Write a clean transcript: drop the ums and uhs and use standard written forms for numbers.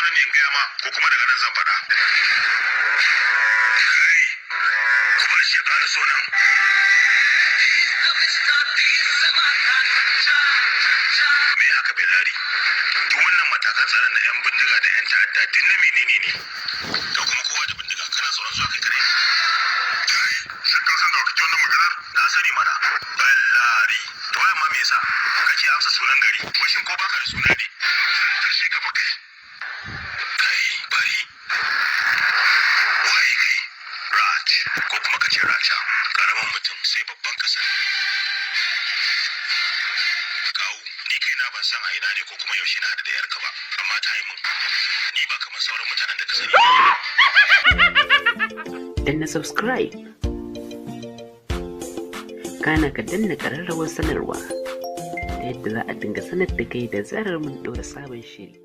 nan ne in gaya ma ko kuma daga nan zan faɗa? Kai, ku bar shi ya ƙara so nan. Me haka, Bellari? Duk wannan matakan tsaron na 'yan bindiga da 'yan ta'adda duk na menene ne? Ga kuma kowa da bindiga, kana tsoron zuwa kai kare? Kai, shin ka san da wa kake wannan maganar? Na sani mana. Bellari. To amma me yasa kake amsa sunan gari? Wai shin ko baka da suna ne? Tashi ka fa kai. Kai, bari. Waye kai? Raj, ko kuma ka ce Raja. Karamin mutum sai babban kasa. Kawu, ni kaina ban san a ina ne ko kuma yaushe na haɗu da yarka ba, amma ta yi min. Ni ba kamar sauran mutanen da ka sani ba. Danna subscribe, kana ka danna ƙararrawar sanarwa ta yadda za a dinga sanar da kai da zarar mun ɗora sabon shiri.